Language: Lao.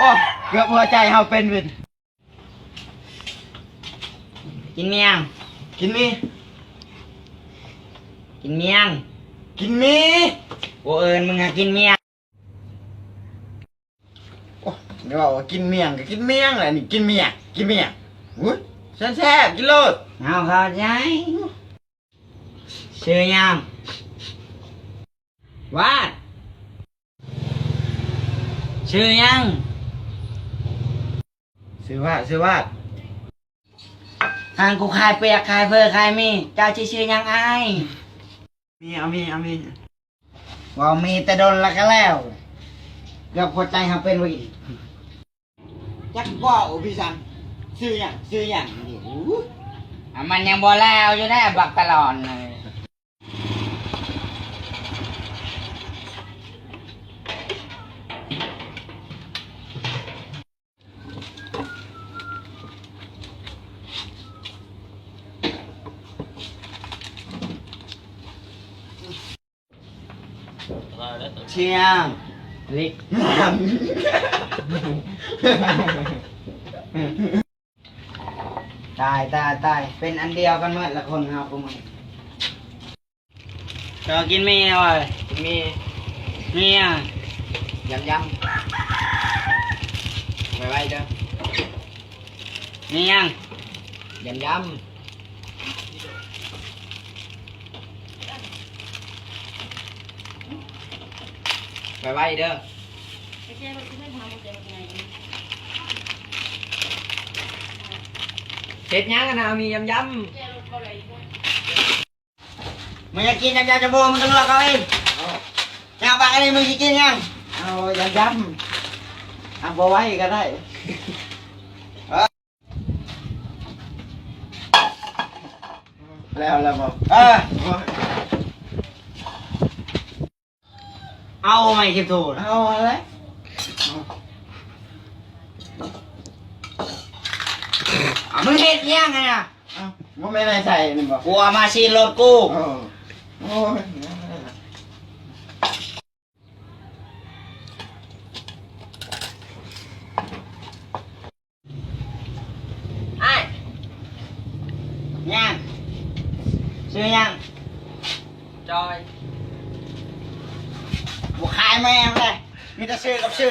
ໂອ້ ເກືອບຫົວໃຈເຮົາເປັນວິນ. ກິນໝ້ຽງ ກິນໝີ່ ກິນໝ້ຽງ ກິນໝີ່. ກູເອີ້ນມຶງຫາກິນໝ້ຽງ. ໂອ້ ໄດ້ເວົ້າວ່າກິນໝ້ຽງກໍກິນໝ້ຽງແຫຼະ ນີ້ກິນໝ້ຽງ ກິນໝ້ຽງ. ອຸ້ຍ ແຊບໆ ກິນໂລດ. ເຮົາເຂົ້າໃຈ. ຊື່ຫຍັງ? ວາດ. ຊື່ຫຍັງ? ຊື່ວາດ ຊື່ວາດ. ຮ້ານກູຂາຍປຽກ ຂາຍເຝີ ຂາຍໝີ່ ເຈົ້າຊິຊື່ຫຍັງອ້າຍ? ມີ ເອົາມີ ເອົາມີ. ເວົ້າມີແຕ່ດົນລະກະແລ້ວ ເກືອບຫົວໃຈເຮົາເປັນຫວັດ. ຈັກເວົ້າພີ່ສັງ ຊື່ຫຍັງ ຊື່ຫຍັງນີ້. ອາ ມັນຍັງບໍ່ແລ້ວຢູ່ແດ່ ບັກຕະຫຼອນ. ຊ່ຽງ ລິກ ຕາຍ ຕາຍ ຕາຍ ເປັນອັນດຽວກັນໝົດລະຄົນເຮົາ ພວກມັນ. ເຈົ້າກິນໝີ່ເອົາເວີຍ ກິນໝີ່ ໝີ່ຫຍັງ? ຢຳຢຳ ໄວໆເດີ. ໝີ່ຫຍັງ? ຢຳຢຳ ໄວໆເດີ. ເຮັດຫຍັງຫັ້ນນະ? ໝີ່ຢຳຢຳ. ມຶງຢາກກິນຢຳຢຳຈະບໍ່ ມຶງກະລວກເອົາເອງ. ເອົາ ຍາວປາກອັນນີ້ ມຶງຊິກິນຫຍັງ? ເອົາຢຳຢຳ. ເອົາ ບໍ່ໄຫວກໍໄດ້. ແລ້ວ ແລ້ວບໍ່? ເອີ ເອົາໃໝ່ ສິບໂທ ເອົາຫັ້ນແຫຼະ. ເອົາ ມຶງເຮັດຫຍັງຫັ້ນນະ? ເອົ້າ ບໍ່ແມ່ນໃຫ້ໃສ່ແມ່ນບໍ່? ກູເອົາມາຊີ້ລົດກູ. ເອີ ໂອ້ຍ ອ້າຍ ຫຍັງ? ຊື່ຫຍັງ? ຈອຍ. ບໍ່ຂາຍແມ່ງເລີຍ ມີແຕ່ຊື່ກັບຊື່.